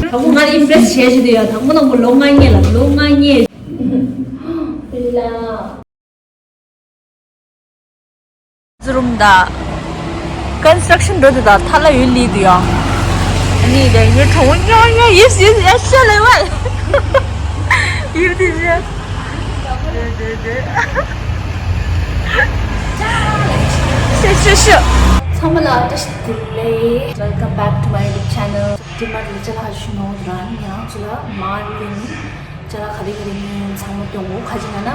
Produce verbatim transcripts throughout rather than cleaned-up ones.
དང་པོ་ང་ཨིམ་པེ་རེ་སི་བྱས་ཤི་དུ་ཡ། དང་པོ་དང་པོ་ལོ་ལྔ་ཉེ་ལ་ལོ་ལྔ་ཉེ། ལ། རུམ་ད། ཀོན་སི་ཊྲག་ཤན་འགྲོ་དུ་ད་ཐ་ལ་ཡུལ་ལི་དུ་ཡ། ཨ་ནི་དེ་ཡུལ་གྲོང་ཉོ་ཉོ་ཡིས་ཡིས་ཡ་ཤ་ལེ་བ། ཡུལ་དུ་ཤ། དེ་དེ་དེ། ཤ་ཤ་ཤ། ཚང་མ་ལ་བཀྲ་ཤིས་བདེ་ལེགས། Welcome back to my YouTube channel. དེ་མར་ལས་བྱ་ལ་ཞུ་ནོ་ར་ནི་ཡང་ཚུ་ལ་མ་ལེ་ནི་ཅ་ལག་ག་རེ་ག་རེ་ཉོས་ཡོད་ཚང་མ་སྟོན་གོ། ཁ་ཅིག་ན་ན་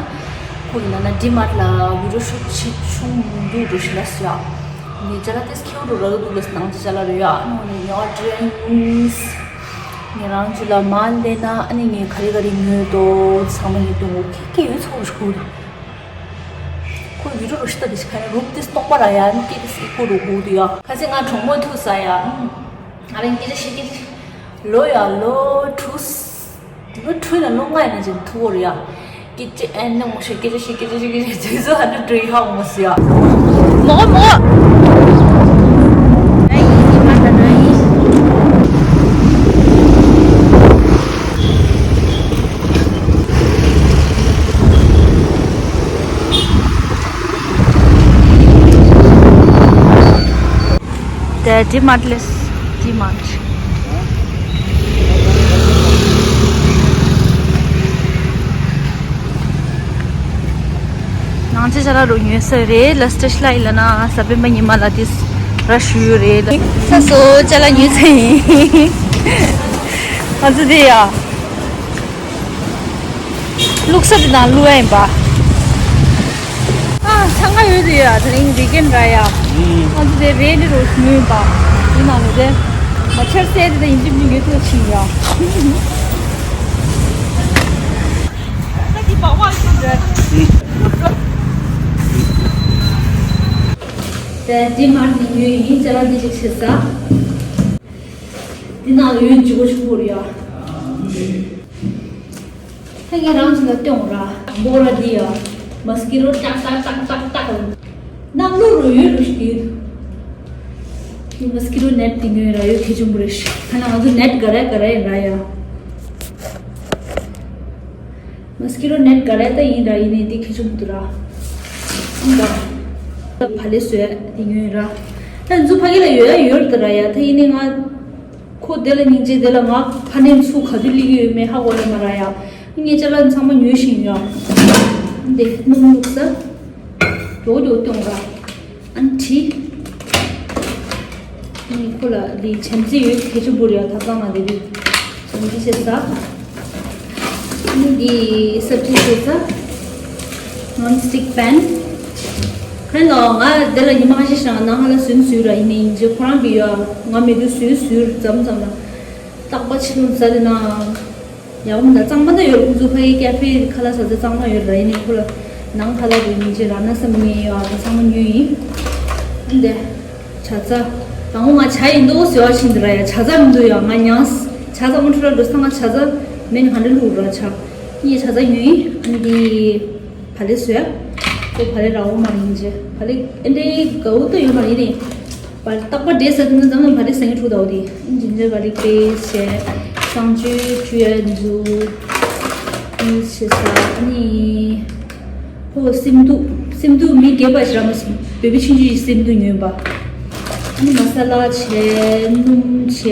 ཁོ་ཡིན་ན་ན་ཌི་མར་ལ་བི་ཌི་ཡོ་ཤུ་ཊི་ཆུང་མི་འདུག་འགྲོ་ཞིག་ལ་སུ་ཡ། ངས་ཅ་ལག་དེ་ཁེའུ་རུ་ར་གི་འདུག་ལ་སུ་ནང་ཅི་ཅ་ལག་རེ་ཡ་ནོ་ནི་ཉོ་ཌི་རིང་སི། ངས་རང་ཚུ་ལ་མ་ལེ་ན་ཨ་ནི་ངས་ག་རེ་ག་རེ་ཉོས་འདུག་ཚང་མ་ངས་སྟོན་གོ། ཁེ་ཁེ་ཡོད་ཚོགས་ཞུ་གོ། ཁོ་བི་ཌི་ཡོ་རུ་ཤི་ཏ་དེ་ཤི་ཁ་ནི་རུམ་དེ་སྟོང་པ་ར་ཡ་ནི་ཀེ་དེ་སི་ཁོ་རུ་གོ་དུ་ཡ། ཁ་སི་ང་གྲོང་མོ་ཐུག་ས་ཡ། ང་རང་སྐད་ཆ་བཤད་སྐད་ཆ། ལོ་ཡ་ལོ་དྲུག་དེ་ལོ་དྲུག་ལ་ལོ་ལྔ་ཡིན་ན་ཅན་ཐུ་བོར་ཡ། སྐད་ཆ་ཨེ་ནི་མོ་ཤེ་སྐད་ཆ་ཤེ་སྐད་ཆ་ཤེ་སྐད་ཆ་དུས་ཚོད་ཧ་ནི་དྲུག་ཡ་མོ་སི་ཡ། མོ་མོ། དེ་ཌི་མར་ཊི་ལས་ཌི་མར་ཊི། ནང་ཆེ་ཆ་ལ་རུ་ཉོས་ས་རེད་ལ་སྟེ་ཤ་ལ་ཡིན་ལ་ན་ས་པན་པ་ཉི་མ་ལ་དེ་ར་ཞུ་ཡོད་རེད་ལ། ས་སོ་ཅ་ལག་ཉོས་ས་ཡིན། ཨ་ཙི་དེ་ཡ། བླུགས་ས་དེ་དང་བླུགས་ཡ་ཡིན་པ། ཨ་ཚང་ང་ཡོད་དེ་ཡ་དེ་རིང་བི་ཀེན་ར་ཡ། ཨ་ཙི་དེ་རེད་ནི་རོ་ཞུ་ཡིན་པ། དེ་ནང་ལ་དེ་མ་ཆར་སེ་དེ་དང་ཡིན་གཅིག་མིན་གཅིག་ཐུག་ཕྱིན་ཡ། དེ་ཌི་མར་ཊི་ནས་ཉོས་ཡིན། ཅ་ལག་འདི་ཅིག་བྱེད་ས། འདི་ནང་ཡོད་འཇུ་གོ་ཆུང་པོ་རེད་ཡ། ད་ངས་རང་ཚོ་ལ་སྟོན་ར། འབོ་ར་འདི་ཡ། མོ་སི་ཀི་ཊོ་ཏག་ཏག་ཏག་ཏག་ཏག་ལ། གནམ་ལོ་རུ་ཡོད་རུ་ཞིག་ཡོད། འདི་མོ་སི་ཀི་ཊོ་ནེ་ཊི་འདི་ཉོས་ར་ཡོད་གལ་ཆེན་པོ་རེད་ཤག་ད་ང་ཚོ་ནེ་ཊི་ག་རེ་ག་རེ་ར་ཡ། མོ་སི་ཀི་ཊོ་ནེ་ཊི་ག་རེ་ད་ཡིན་ར་ཡིན་ནའི་འདི་ཁེ་ཆུང་འདུག་ར། ཨང་ག་བ་ལེ་བཟོས་དེ་ཉོས་ར། ད་འཛུ་ཕ་གི་ལ་ཡོད་ཡ་ཡོད་ར་ད་ར་ཡ། ད་ཡིན་ནའི་ང་ཁོ་དེ་ལ་སྙིང་རྗེ། དེ་ལ་ང་ཕ་ནེམ་ཚུ་ག་དུས་སླེབས་ཀྱི་ཡོད་མེད་ཧ་གོ་ཡ་མ་ར་ཡ། ངས་ཅ་ལག་ཚང་མ་ཉོས་ཤིང་ཡ། འདི་སྣུམ་བླུགས་ས། མགྱོགས་མགྱོགས་གཏོང་ར། ཨན་ཁྲི། ནི་ཁོ་ལ་ལི་ཆམ་ཙི་ཡོད་ཁེ་ཆུ་བུར་ཡ་ཐབ་ཚང་ན་དེ་དུས་ཆམ་ཙི་བྱེད་ས། ནི་གི་སབ་ཅི་བྱེད་ས། ནོན་སི་ཊིག་པན། ཁན་ལོ་ང་དེ་ལ་ཉི་མ་ཁ་ཤས་ཤིག་ནང་ང་ལ་སུན་སུ་ར་ཡིན་ནི་ཡིན་ཅེ་ཁོ་རང་གི་ཡ་ང་མི་དུ་སུ་སུ་ཙམ་ཙམ་ལ་རྟག་པ་ཕྱི་ལོ་ཟ་དེ་ན། ཡག་པོ་མི་འདུག་གཙང་མ་ད་ཡོད་རེད། ཁོང་ཚོ་ཕ་གི་ཀ་ཧྥེ་ཁ་ལག་ཟ་ས་གཙང་མ་ཡོད་རེད། ཡིན་ནའི་ཁོ་ལ་ནང་ཁ་ལག་རེད་མི་བྱེད་ར་ན་བསམ་ངེས་ཡོད་ཨ། ད་ཚང་མ་ཉོས་ཡིན། འདི་ཇ་ཚ་དང་པོ་ང་ཇ་ཡིན་མདོག་ཟེར་བ་ཕྱིན་འདི་ར་ཡ་ཇ་ཚ་མི་འདུག་ཡ། ང་མྱངས་ཇ་ཚ་མ་འཁྲུ་ར་འགྲོ་ས། ང་ཇ་ཚ་མེད་ཧ་འདྲ་ལུག་ར་ཇ་ངས་ཇ་ཚ་ཉོས་ཡིན། འདི་བ་ལེ་བཟོས་ཡ། ཁོ་བ་ལེ་ར་འོ་མ་ཡིན་ཅེ་བ་ལེ་ཨེ་འདྲའི་དགའ་བོ་ད་ཡོད་མ་ཡིན་ནི། བ་རྟག་པར་འདྲེས་ས་དེ་ནི་འཛམ་གླིང་བ་རེ་སེང་གེ་ཕྲུག་ཟླ་བ་དེ་ཇིན་ཇར་ག་ལིག་པེ་སི་ཊི་བྱས། གསང་སྤྱོད་བཅུ་ཡ་འཛུགས་ནི་བྱེད་ས་ཨ་ནི། ཧོ་སེམས་སྡུག་སེམས་སྡུག་མི་རྒས་པ་ཞིག་ར་མ་སོང་བོད་པའི་ཆུང་ཆུང་ཡི་སེམས་སྡུག་ཉོས་པ། ཨ་ནི་མ་ས་ལ་བྱས། སྣུམ་བྱས།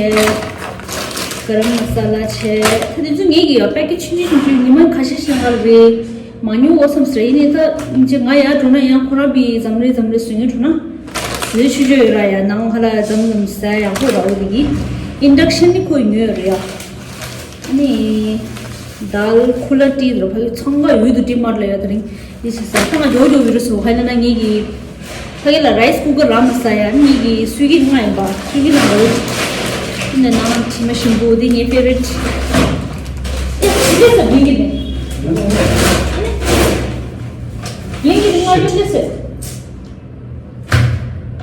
ག་རམ་མ་ས་ལ་བྱས། ད་དེ་ཚོ་ངས་ཀྱི་ཡ་པེ་ཀེ་ཊི་ཆུང་ཆུང་ཆུང་ཆུང་ཉི་མ་ཁ་ཤས་ཤིག་ལ་རེད། མ་ཉོ་འོ་བསམ་ཟེར་ཡིན་ནའི་ད་ཅི་ང་ཡར་འགྲོ་ན་ཡང་ཁོ་རང་བི་འཛམ་རེ་འཛམ་རེ་བཟོ་ངེས་འགྲོ་ན་བཟོས་ཆུ་ཆོད་ཡོད་ར་ཡ། ནང་ཁ་ལ་འཛམ་འཛམ་ཟ་ཡག་པོ་ར་འོ་དེ་གི་ཨིན་ཌག་ཤན་ནི་ཁོས་ཉོས་ཡོད་རེད་ཡ། ཨ་ནི་དཱལ་ཁུ་ལ་ཏི་ར་ཕ་གི་ཚང་ག་ཡོད་དུ་ཏི་མར་ལ་ཡ་དེ་རིང་ཡི་ཤི་ས་ཁོ་ང་འགྲོ་འགྲོ་བི་རུ་སོ་ཧ་ལ་ན་ངེད་ཀྱི། ཕ་གི་ལ་རའི་སི་ཀུ་ཀར་ར་མ་ཟ་ཡ། ངེད་ཀྱི་སུས་ཀྱི་ང་ཡིན་པ་སུས་ཀྱི་ན་རོ། ཨ་ནི་ནང་དྲི་མ་ཞིམ་པོ་དེ་ངའི་ཕེ་ཝ་རི་ཊི། ཨེ་ཅི་ལས་ཟ་བིང་གི་ནས། བིང་གི་ནས་ང་ཡོད་ལས་ཟེར།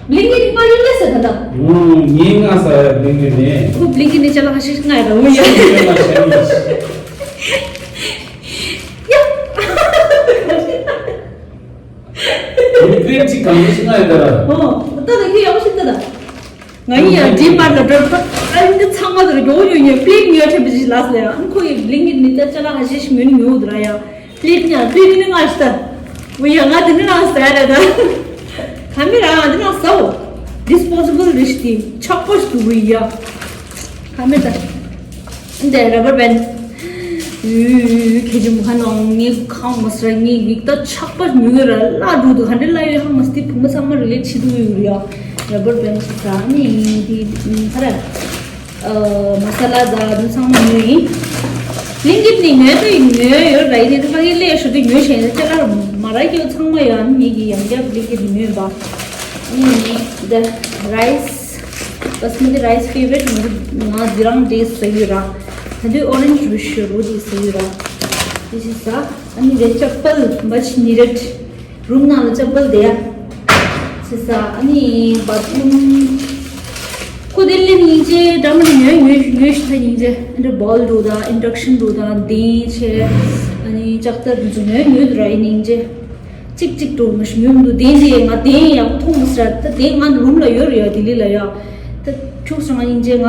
བིང་གི་ནས་ང་ཡོད་ལས་ཟེར་ད་ལྟ། ངའི་ང་ཟ་ཡ་བིང་གི་ནས། ཁོ་བིང་གི་ནས་ཅ་ལག་ཁ་ཤས་ང་ཡ་ར་འུ་ཡ། ཡ། ཡུ་ཀེ་རེན་གྱི་གང་ཞིག་ང་ཡོད་ད་ར། ཨོ། ད་ད་ཁྱོད་ཡག་པོ་ཞིག་ལྟ་ད། ང་ཡིན་ཡང་ཌི་མར་ལ་འགྲོ་ཨ་འདི་ཚང་མ་དུ་ར་མགྱོགས་མགྱོགས་ཉོས་པླེཊ་ཉོས་ཁྲེ་པི་ཅི་ལགས་ལ་ཡང་ཁོ་ཡི་བླིང་གི་ནི་ད་ཅ་ལག་ཧ་ཤེ་ཤི་ཉོས་ནི་ཉོ་དུ་ར་ཡང་། པླེཊ་ཉ་པླེཊ་ནི་ང་ཤི་ད། འོ་ཡ་ང་དེ་ནི་ང་ཟ་ར་ད། ག་མི་ར་ང་དེ་ང་ཟའོ། ཌིས་པོ་ཟི་བལ་རེད་ཤི་དེ་ཆག་པོ་ཞིག་འདུག་འོ་ཡ། ག་མི་ད། འདི་ར་བར་བེན། ཁྱེད་ཀྱི་མུ་ཁ་ནང་ངའི་ཁང་མ་སར་ངའི་ཡིག་ད་ཆག་པ་ཉུང་ཡོད་ར་ལ་འགྲོ་འདུག་ག་འདྲ་ལ་ཡོད་ཧ་མ་སྟེ་བུ་མོ་ཚང་མ་རི་ལེཊ་བྱེད་འདུག་ཡོད་ར་ཡ། ར་བར་བེན་ཞིག་ཟ་ནི་འདི་ཧ་ར། མ་ས་ལ་ཟ་འདི་ཚང་མ་ཉོས་ཡིན། བླིང་གིད་ནི་ཉོས་དུ་ཉོས་ཡོད་ར་ཡིན་ནི་ད་ཕ་གི་ལས་ཞུ་དུ་ཉོས་བྱས་ནས་ཅ་ལག་མ་ར་སྐྱེའུ་ཚང་མ་ཡོད་ཨ་ནི་ངེད་ཀྱི་ཡང་བསྐྱར་བླིང་གིད་ཉོས་པ། ཨ་ནི་ངས་འདི་རའི་སི། བ་སི་མ་ཏི་རའི་སི་ཕེ་ཝ་རི་ཊི་ང་འདི་རང་འདྲེས་ཟ་ཡོད་ར། ད་དུས་ཨོ་རེན་ཇི་རུ་ཤི་རུ་འདི་ཟ་ཡོད་ར། འདི་ཞིག་ཟ། ཨ་ནི་འདི་ཅ་པལ་མ་ཆི་ནི་རེད། རུམ་ནང་ལ་ཅ་པལ་དེ་ཡ། ཞིག་ཟ། ཨ་ནི་བ་ཐི་རུམ། ཁོ་དེ་ལས་སྙིང་རྗེ་འདྲ་མ་ནི་ཉོས་ཉོས་ཉོས་ཤི་ད་སྙིང་རྗེ། འདི་བོལ་འགྲོ་དང་ཨིན་ཌག་ཤན་འགྲོ་དང་དེ་ཆེ། ཨ་ནི་ལྕགས་ཐབ་འདི་ཚོ་ཉོས་ཉོས་དུ་ར་ཡིན་སྙིང་རྗེ། གཅིག་གཅིག་ཏུ་མ་ཞིག་ཡོང་འདུག་དེ་འདི་ང་དེ་ཡག་པོ་མཐོང་མ་སྲིད་ད་དེ་ང་རུམ་ལ་ཡོད་རེད་ཡ་ལྡི་ལི་ལ་ཡ། ད་ཁྱུག་སོང་ང་སྙིང་རྗེ་ང་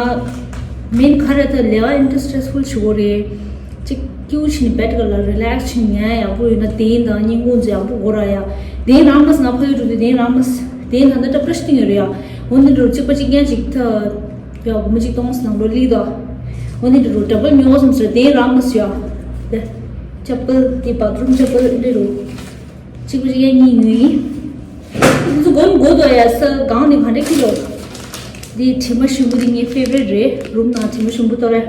མིན་ཁ་ར་ད་ལས་ཀ་ཨིན་ཊི་རེ་སི་ཊི་ཕུལ་བྱེད་དགོས་རེད། གཅིག་ཁྱུག་ཕྱིན་བེད་ག་ལ་རི་ལེག་སི་ཕྱིན་ཉལ་ཡག་པོ་ཡོད་ན་དེ་དང་སྙིང་ཁོང་ཚོ་ཡག་པོ་དགོས་ར་ཡ། དེ་རང་མ་སྲིད་ང་ཕ་ཡུལ་འགྲོ་དུས་དེ་རང་མ་སྲིད་དེ་ད་ད་ད་པྲ་ཤི་ཏི་ཡོད་རེད་ཡ། འོ་འདི་འགྲོ་གཅིག་པ་གཅིག་རྐྱང་གཅིག་ད་ཡ་སྒོར་མོ་གཅིག་སྟོང་ནང་ལོ་ལི་ད། འོ་འདི་འགྲོ་ཌ་བལ་ཉོ་བསམ་ཟེར་དེ་རང་མ་སྲིད་ཡ། དེ་ཅ་པལ་དེ་བ་ཐི་རུམ་ཅ་པལ་འདི་འགྲོ། གཅིག་པ་གཅིག་ཡ་གཉིས་ཉོས་ཡིན། འདི་ཚོ་སྒོར་མོ་དགོས་དོ་ཡ་ས་གང་ནས་ག་འདྲ་ཁྱི་ལོ། འདི་དྲི་མ་ཞིམ་པོ་འདི་ངའི་ཕེ་ཝ་རི་ཊི་རེད། རུམ་ནང་དྲི་མ་ཞིམ་པོ་གཏོར་རེད།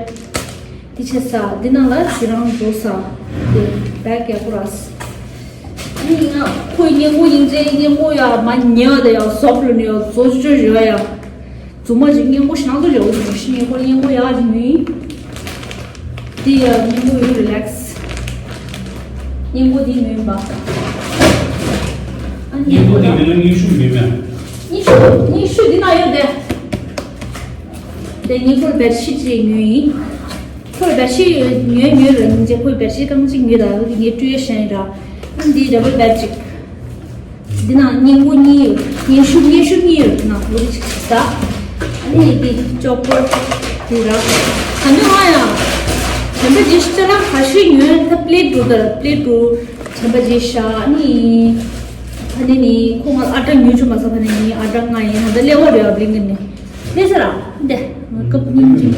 འདི་ཆེ་ས་འདི་ནང་ལ་ཞི་རང་འགྲོ་ས། འདི་བེག་ཡག་པོ་རག་ས། འདི་ཡིན་ན་ཁོའི་སྙན་ངོ་ཡིན་ཚེ་སྙན་ངོ་ཡ་མ་ཉེ་བ་དེ་ཡ་སོབ་ལོ་ནས་ཡ་བཟོ་བཅོས་ཡོད་ཡ། རྫུན་མ་ཅིག་སྙན་པོ་ཞིག་ནང་དུ་རེ་བ་ཅིག་མི་ཤེས། སྙན་པོ་སྙན་པོ་ཡག་ཅིག་མིན། འདི་ཡ་སྙན་པོ་ཡོད་རི་ལེག་སི། སྙན་པོ་འདི་མིན་པ། ཨ་ནི་སྙན་པོ་འདི་མིན་ན་སྙན་ཞུ་མིན་མེད། སྙན་ཞུ་སྙན་ཞུ་འདི་ན་ཡོད་དེ། དེ་སྙན་པོ་བེད་ཤིད་ཅིག་ཉོས་ཡིན། ཁོས་བེད་ཤིད་ཉོས་ཉོས་ར་ཉིན་རྗེས་ཁོས་བེད་ཤིད་རྐང་གཅིག་ཉོས་ད་ལོ་འདི་ངས་སྤྲོད་ཡ་ཤན་ར། ཨ་ནི་འདི་ཌ་བལ་བེད་ཅིག་འདི་ནང་སྙིང་པོ་གཉིས་ཡོད། སྙན་ཞུ་སྙན་ཞུ་གཉིས་ཡོད། འདི་ནང་ལོ་རེ་ཞིག་ཟ། ཨ་ནི་འདི་ཅོ་པར་འདི་ར། ད་ནི་ང་ཡང་དྲན་པ་རྗེས་ཤ་ལ་ཁ་ཤས་ཉོས། ད་པླེཊ་འགྲོ་དར་པླེཊ་འགྲོ་དྲན་པ་རྗེས་ཤ། ཨ་ནི་ད་ནི་ནི་ཁོ་ང་ཨ་ཏྲ་ཉོས་ཆུ་མ་ཟ། ད་ནི་ནི་ཨ་ཏྲ་ང་ཡིན་ད་ལེ་བོ་རེ་བ་བླིང་གི་ནི་ལེ་ཟ་ར་འདི་ང་ཀབ་སྙིང་རྗེ་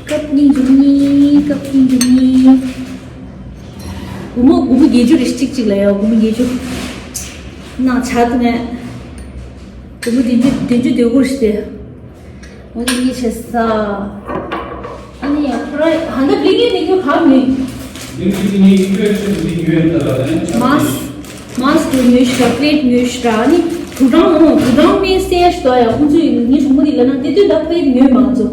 ཀབ་སྙིང་རྗེ་གཉིས་ཀབ་སྙིང་རྗེ་གཉིས། སྒོར་མོ་སྒོར་མོ་བརྒྱད་ཅུ་རེ་གཅིག་གཅིག་ལ་ཡ་སྒོར་མོ་བརྒྱད་ཅུ། ནང་ཆ་དུ་མེད། སྒོར་མོ་བདུན་ཅུ་བདུན་ཅུ་དོན་དགུ་རེ་སྟེ། འོ་དེ་གཉིས་བྱས་ས། ཨ་ནི་ཡ་ཁོ་ར་ཧ་ད་བླིང་གི་ནི་ཁྱོད་གང་མིན། མཱ་སི་མཱ་སི་དུ་ཉོས་ཤ་པླེཊ་ཉོས་ཤ་ཨ་ནི་དུ་གྲང་འོང་དུ་གྲང་མེད་སེ་ཤ་དོ་ཡ་ཁོང་ཚོས་ངའི་གྲོགས་མོ་དེ་ལ་ན་དེ་དུས་ད་ཕ་ཡི་ཉོས་མ་ཚོ།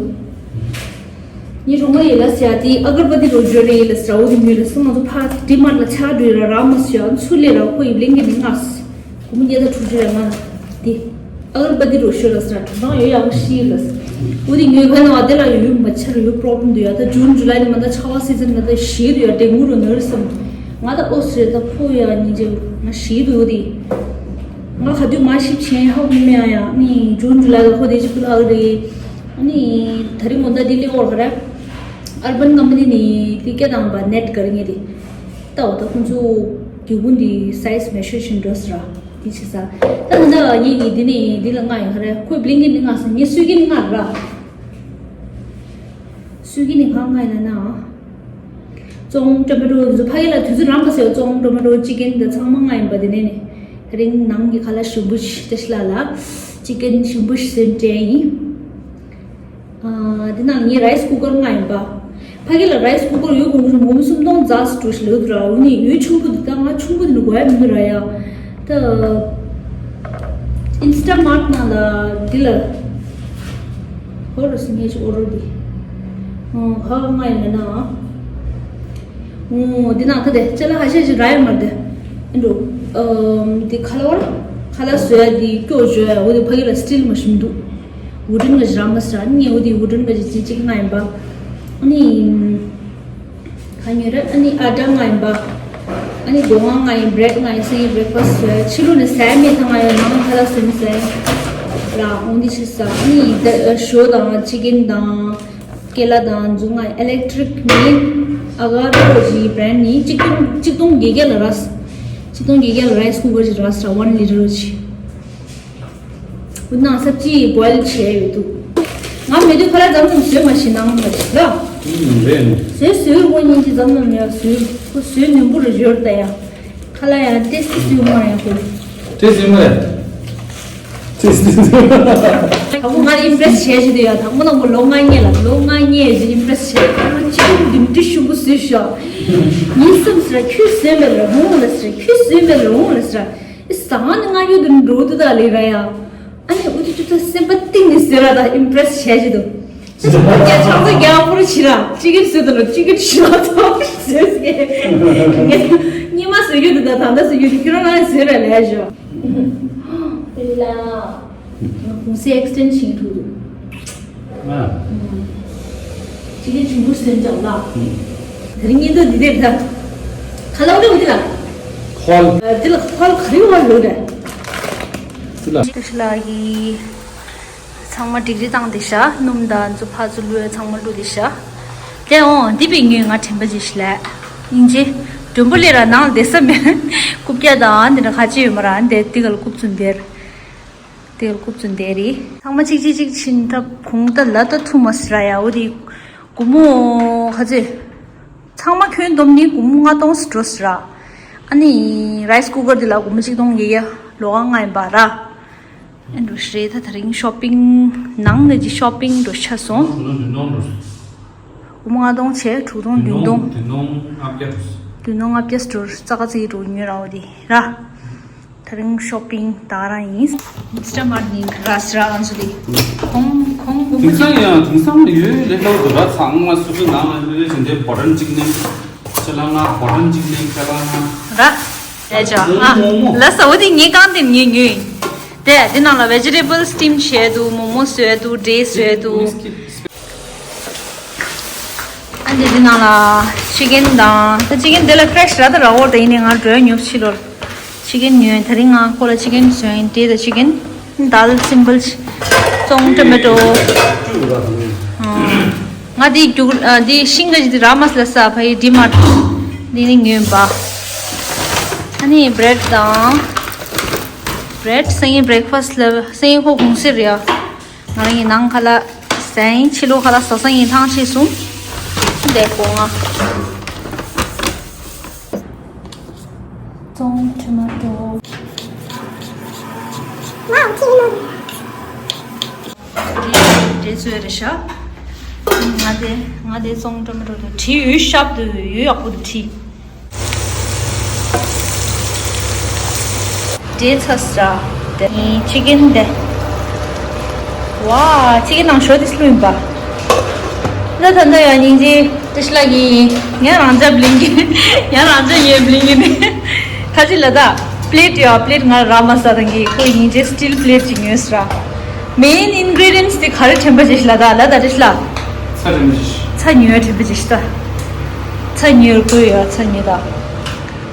ངའི་གྲོགས་མོ་ཡི་ལ་སི་ཡ་དེ་ཨ་གར་བ་དི་རོ་ཇོ་རེ་ཡི་ལ་སི་ར་འོ་དེ་ཉོས་ལ་སི་ང་ཚོ་ཕ་ཌི་མར་ལ་ཆ་འགྲོ་ཡི་ར་ར་མ་སི་ཡ་ཚུ་ལས་ར་ཁོ་ཡི་བླིང་གི་ནི་ང་སི། སྒོར་མོ་བརྒྱ་དང་དྲུག་ཅུ་རེ་ལྔ། དེ། ཨ་གར་བ་དི་རུ་ཤོད་ལ་སི་ར་གྲུབ་སྟངས་ཡོད་ཡག་པོ་ཤི་ལ་སི། འོ་དེ་ཉོས་ཁ་ན་བ་དེ་ལ་ཡོད་ཡོད་མ་ཆ་རུ་ཡོད་པྲོབ་ལེམ་འདུག་ཡ། ད་ཇུན་ཇུ་ལའི་ནི་མ་ད་ཆར་པ་སི་ཛན་ན་ད་ཤི་རུ་ཡ་ཌེ་ངུ་རུ་ནོར་སམ། ང་ད་ཨོ་སི་ད་ཕོ་ཡ་ཉིན་རྗེ་ང་ཤི་འདུག་འོ་དེ། ང་ག་དུས་མ་ཤི་ཆེན་ཧ་གོ་མེ་ཡ་ཡ་ནི་ཇུན་ཇུ་ལའི་ལ་ཁོ་དེ་ཅི་ཕུ་ལ་ཨ་གི་རེད། ནི་ད་རིང་མོ་ད་དི་ལི་ཨོར་ག་ར། ཨར་བན་ཀམ་པ་ནི་ནི་དི་སྐད་དང་བ་ནེཊ་ག་ར་ངེ་དེ། ད་འོ་ད་ཁོང་ཚོ་གི་གུན་དི་སའི་ཛི་མེ་ཤར་ཤིན་འགྲོ་སི་ར། དེ་བྱས་ས། ད་ད་ལྟ་ངེད་ཀྱིས་འདི་ནས་འདི་ལ་མངགས་ཡོད་ཁ་རེད། ཁོས་བླིང་གི་ནི་མངགས་སོང་། ངས་སུས་ཀྱི་ནི་མངགས་ར། སུས་ཀྱི་ནི་གང་མངགས་ཡིན་ན་ན། ཙོང་ཊོ་མེ་ཊོ་འདི་ཚོ་ཕ་གི་ལ་དུས་ཚོད་རང་ག་ཟེར་ཙོང་ཊོ་མེ་ཊོ་ཅི་ཀན་དང་ཚང་མ་མངགས་ཡིན་པ། དེ་ནས་ནི་དེ་རིང་ནང་གི་ཁ་ལག་ཞིམ་པོ་ཞིག་བཀྲ་ཤིས་ལགས་ལ་ཅི་ཀན་ཞིམ་པོ་ཞིག་བཟོས་སྤྲད་ཡིན། ཨ། འདི་ནང་ངའི་རའི་སི་ཀུ་ཀར་མངགས་ཡིན་པ། ཕ་གི་ལ་རའི་སི་ཀུ་ཀར་ཡོད་དགོས་མོ་སུམ་སྟོང་རྩ་སུ་འགྲོ་ཞིག་ལོས་འདུག་ར། འུ་ནི་ཡོད་ཆུང་པོ་འདི་ད་ང་ཆུང་པོ་འདི་ནི་དགོས་ཡ་མི་འདུག་ར་ཡ། ད་ཨིན་སི་ཊ་མཱར་ཊི་ནང་ལ་འདི་ལ་ཧོ་རོ་སི་ངེ་ཅི་ཨོ་རོ་འདི་ཧ་མངགས་ཡིན་ན། འོ་འདི་ནང་ད་དེ་ཅ་ལག་ཧ་ཤ་ཅིག་རག་ཡོད་མ་རེད་དེ། ཨེ་འགྲོ། ཨམ། འདི་ཁ་ལག་བར་ཁ་ལག་བཟོ་ཡ་འདི་སྐྱོ་བཟོ་ཡ་འོ་འདི་ཕ་གི་ལ་སི་ཊིལ་མ་ཞིམ་འདུག་ཝུ་ཌན་ག་ཞིག་རག་མ་སི་ར་ནི་འོ་འདི་ཝུ་ཌན་ག་ཞིག་ཅིག་ཅིག་མངགས་ཡིན་པ། ཨ་ནི། ག་ཉོས་ར་ཨ་ནི་ཨ་ཌ་མངགས་ཡིན་པ། ཨ་ནི་སྒོ་ང་མངགས་ཡིན། བྷི་རེཌ་མངགས་ཡིན། སང་ཉིན་བྷི་རེག་ཕ་སི་ཊི་བཟོ་ཡ། ཕྱི་ལོགས་ནས་ཟ་ཡ་མེད་ད། ང་ཡང་ནང་ཁ་ལག་བཟོས་ནས་ཟ་ཡ། ར་འོང་འདི་ཆི་ས་ནི་ད་ཞོ་དང་ཅི་ཀན་དང་ཀེ་ལ་དང་འཛུ་ང་ཨི་ལེག་ཊི་རིག་ནི་ཨ་ག་རོ་ཇི་བྷི་རེན་ཌི་ནི་གཅིག་སྟོང་གཅིག་སྟོང་བརྒྱད་བརྒྱ་ལ་རག་གཅིག་སྟོང་བརྒྱད་བརྒྱ་ལ་རའི་སི་ཀུ་ཀར་ཅིག་རག་ས་ཝན་ལི་ཊར་ཅིག་འོ་ན་སབ་ཅི་བོའིལ་བྱས་ཡོད་འདུག་ང་མེད་དུས་ཁ་ལག་ཙམ་ཙམ་བཟོས་མ་ཤེས་ནང་མ་ཤེས་ལ། ཨུམ་རེད། བཟོས་བཟོས་ཁོ་སྙིང་རྗེ་ཙམ་ཙམ་ཡ་བཟོས་ཁོ་བཟོས་ནོར་བུ་རུ་འབྱོར་ད་ཡ། ཁ་ལག་ཡ་ཏེ་སི་ཏི་བཟོས་མ་ཡ་ཁོ། ཏེ་སི་ཏི་བཟོས་མ་རེད། ཏེ་སི་ཏི་བཟོས་མ་རེད། དང་པོ་ང་ལ་ཨིམ་པི་རེ་སི་བྱས་བྱས་དུས་ཡ་དང་པོ་ནང་པོ་ལོ་ལྔ་གཉིས་ལ་ལོ་ལྔ་གཉིས་ཡ་ཅིག་ཨིམ་པི་རེ་སི་བྱས་ཁོ་ཅིག་འདི་འདྲ་ཤུགས་པོ་བཟོས་ཤག་ངའི་སེམས་སི་ར་ཁྱོད་བཟོས་མེད་ར་འོང་ལ་སི་ར་ཁྱོད་བཟོས་མེད་ར་འོང་ལ་སི་ར། ཨི་ཟ་ང་ནི་ང་ཡོད་དུ་འགྲོ་དུ་ད་ལེ་ར་ཡ། ཨ་ནི་འུ་ཐུ་ཐུ་ཐུ་སེམས་པ་གཏིང་ནས་ཟེར་ར་ད་ཨིམ་པི་རེ་སི་བྱས་ཀྱི་འདུག་སེམས་པ་རྒྱ་ཆགས་ཚོ་རྒྱ་འོར་བྱི་ར་ཅི་གིར་ཟེར་དུ་ལོ་ཅི་གིར་བྱི་ར་ཚོ་ཟེར་ཟེར། ཉི་མ་ཟེར་རྒྱུ་འདུག་ད་ད་ལྟ་ཟེར་རྒྱུ་འདུག་ཁྱོད་རང་ང་ཟེར་ར་ལས་ཞོ། ལ། ང་གུང་སེང་ཨེག་སི་ཊེན་ཌི་བྱེད་ཀྱི་འདུག་ཨ། ཅི་གིར་ཆུང་ཀུ་ཟེར་ཀྱང་ལ། དེ་རིང་ཉིན་ཐོ་འདི་དེར་ད། ཁ་ལོ་རེ་འུ་དི་ལ། ཁོལ། འདི་ལ་ཁོལ་ག་རེ་བ་ལོ་རེད། ལ། ཏུ་ཤི་ལ་གི། ཚང་མ་ཌིག་རི་བཏང་དེ་ཤ་སྣུམ་དང་ཚོ་ཕ་ཚོ་བླུགས་ཚང་མ་བླུགས་དེ་ཤ། དེ་འོང་འདི་པའི་ངོས་ང་དྲན་པ་ཅིག་ཤི་ལས། ཡིན་ཅི། མགྲོན་པོ་ལས་ར་ནང་ལ་བསྡད་ས་མེད། རྐུབ་བཀྱག་དང་འདི་འདྲ་ཁ་ཅི་ཡོད་མ་ར་འདི་འདི་ག་ལ་རྐུབ་ཚུན་དེར། འདི་ག་ལ་རྐུབ་ཚུན་དེ་རེད། ཚང་མ་གཅིག་གཅིག་གཅིག་ཕྱིན་ཐབས་གུང་ད་ལ་ད་ཐུ་མ་སི་ར་ཡ་འོ་དེ། སྒོར་མོ་ག་ཚོད། ཚང་མ་ཁྱོན་བསྡོམས་ནི་སྒོར་མོ་ལྔ་སྟོང་སི་འགྲོ་སི་ར། ཨ་ནི་རའི་སི་ཀུ་ཀར་དེ་ལ་སྒོར་མོ་གཅིག་སྟོང་ཡེ་ཡ་ལོ་ག་ལྔ་ཡིན་པ་ར། ཨེ་འགྲོ་ཤི་རེད་ད་ད་རིང་ཤོ་པིང་ནང་ནས་ཀྱི་ཤོ་པིང་འགྲོ་ཆ་སོང་། སྒོར་མོ་ལྔ་སྟོང་བྱས་དྲུག་སྟོང་བདུན་སྟོང་། བདུན་སྟོང་ལྔ་བརྒྱ་འགྲོ། བདུན་སྟོང་ལྔ་བརྒྱ་འགྲོ་རྩ་ཁ་ཚིག་འགྲོ་ཉོས་ར་འོ་དེ་ར། ད་རིང་ཤོ་པིང་ད་རང་ཡིན། ཨིན་སི་ཊ་མཱར་ནི་ར་སི་ར་ཨང་སུ་དེ། ཁོང་ཁོང་དེང་སང་ཡང་དེང་སང་ཡོད་ལས་སླ་པོ་འདུག་ར། ཚང་མ་སུ་སུ་ནང་ལ་ལས་བྱེད་འདི་བོ་ཊན་གཅིག་ནས་ཁ་ལག་ལྔ། བོ་ཊན་གཅིག་ནས་ཁ་ལག་ལྔ། ར། ལས་བྱ་ཨ་མོག་མོག་ལ་ས་འོ་དེ་ངའི་རྐང་དེ་ངའི་ཉོས་ཡིན། དེ་དེ་ནང་ལ་ཝེ་ཇི་ཊེ་བལ་སི་ཊིམ་བྱས་འདུག་མོག་མོག་བཟོས་འདུག་འབྲས་བཟོས་འདུག་ཨ་འདི་འདི་ནང་ལ་ཅི་ཀན་དང་ད་ཅི་ཀན་དེ་ལ་ཕི་རེ་ཤི་ར་ད་ར་འོར་ད་ཡིན་ནའི་ང་འགྲོ་ཡ་ཉོབ་ཕྱི་ལོར་ཅི་ཀན་ཉོས། ད་རིང་ང་ཁོ་ལ་ཅི་ཀན་བཟོས་ཡིན། དེ་ད་ཅི་ཀན་དཱལ་སིམ་པལ་ཙོང་ཊོ་མེ་ཊོ། ང་འདི་རྒྱུག་འདི་ཤིང་ག་ཅི་འདི་ར་མ་སི་ལ་ས་ཕ་ཡི་ཌི་མཱར་འདི་ནི་ཉོས་པ། ཨ་ནི་བྷི་རེཌ་དང་བྷི་རེཌ་སང་ཉིན་བྷི་རེག་ཕ་སི་ལ་སང་ཉིན་ཁོ་གུང་སེང་རེད་ཡ། ང་རང་གི་ནང་ཁ་ལག་ཟས་ཡིན། ཕྱི་ལོགས་ཁ་ལག་ཟ་ས་ཡིན། ཐང་ཆད་སོང་། འདས་གོ་ང་། ཙོང་ཊོ་མ་ཊོ། འདྲེ་ཚོས་རེ་ཤ། ང་དེ་ང་དེ་ཙོང་ཊོ་མ་ཊོ་དུ་བྲིས་ཡོད། ཤབ་དུ་ཡོད་ཡག་པོ་དུ་བྲིས། འདྲེ་ཚ་ས་དེ་ཅི་ཀན་དེ། ཝ་ཅི་ཀན་ནང་ཞོ་དེ་སླུ་ཡིན་པ། ད་ད་ད་ཡ་སྙིང་རྗེ་ཏི་ཤ་ལ་གི་ཡིན། ཡང་རང་ཅག་བླིང་གི་ཡང་རང་ཅག་ཡོད་བླིང་གི་ནི་ཁ་ཅིག་ལ་ད་པི་ལེ་ཊི་ཡོད། པི་ལེ་ཊི་ང་ར་མ་ས་དང་གི་ཁོ་སྙིང་རྗེ་སི་ཊིལ་པི་ལེ་ཊི་ཅིག་ཉོས་ས་ར། མེན་ཨིན་གྷི་རི་ཌི་ཡན་སི་དེ་ག་རེ་དྲན་པ་ཅིག་ལ་ད་ལ་ད་ཅི་ལ། ཚྭ་དྲན་པ་ཅིག་ཚྭ་ཉོས་དྲན་པ་ཅིག་ད། ཚྭ་ཉོས་དགོས་ཡོད། ཚྭ་ཉོས་ད།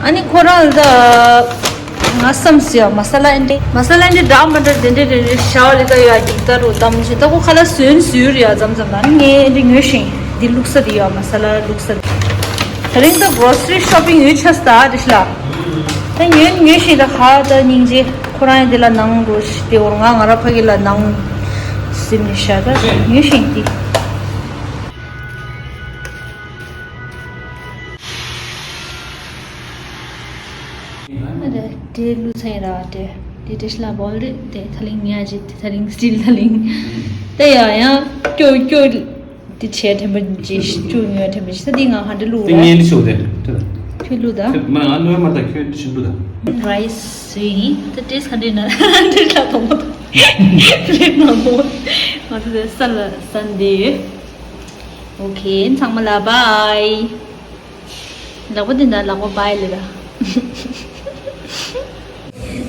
ཨ་ནི་ཁོ་རང་ལ་ད་ང་བསམ་སི་ཡ་མ་ས་ལ་ཨེ་འདྲེ་མ་ས་ལ་ཨེ་འདྲེ་འདྲ་མ་འདྲ་དེ་འདྲེ་རེ་རེ་ཤ་བ་ལི་ད་ཡ་གི་ད་རུ་དམ་ཅི་ད་ཁོ་ཁ་ལ་སོན་སུ་རེ་ཡ་ཙམ་ཙམ་ལ་ཨ་ནི་ངས་ཨེ་འདྲེ་ཉོས་ཤིང་འདི་བླུགས་ས་དེ་ཡ་མ་ས་ལ་བླུགས་ས་དེ། ད་རིང་ད་གྷོ་རོ་སི་རི་ཤོ་པིང་ཡོད་ཆ་ས་ད་རེ་ཤ་ལ། ད་ཉོས་ཉོས་ཤིང་ད་ཧ་ད་སྙིང་རྗེ། ཁོ་རང་ཡང་དེ་ལ་ནང་འགྲོ་ཞིག་དེ་འོར་ང་ང་ར་ཕ་གི་ལ་ནང་སིམ་ནི་ཤ་ད་ཉོས་ཤིང་དེ། ཨ་དེ་དེ་ལུ་ཚན་ར་དེ་དེ་དེ་ཤ་ལ་བོལ་རེད་དེ་ཐ་ལིང་ཉ་ཅི་དེ་ཐ་ལིང་སི་ཊིལ་ཐ་ལིང་། དེ་ཡ་ཡ་ཀྱོ་ཀྱོ། དེ་བྱས་དྲན་པ་ཅིག་བཅུ་ཉོས་དྲན་པ་ཅིག་ད་འདི་ང་ཧ་འདྲེ་བླུགས་དེ་ར། ངས་འདི་ཤོག་དེ་ཁྱོད་བླུགས་ད། ཁྱོད་མ་ང་བླུགས་མ་ད་ཁྱོད་འདི་ཤི་བླུགས་ད། རའི་སི་ཡིན་ད་ཏེས་ཁ་འདྲེ་ན་འདྲེ་ལ་དོང་པོ་དང་། རེད་མ་མོ། ང་ཚོ་དེ་ས་ལ་ས་འདི་ཡོད། ཨོ་ཁེ་ཚང་མ་ལ་བྷའི། ལག་པ་འདི་ན་ལག་པ་བྷའི་ལེ་ར།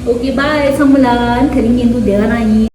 ཨོ་ཁེ་བྷའི་ཚང་མ་ལ་ད་རིང་ཉིན་དུ་བདེ་བ་རང་ཡིན།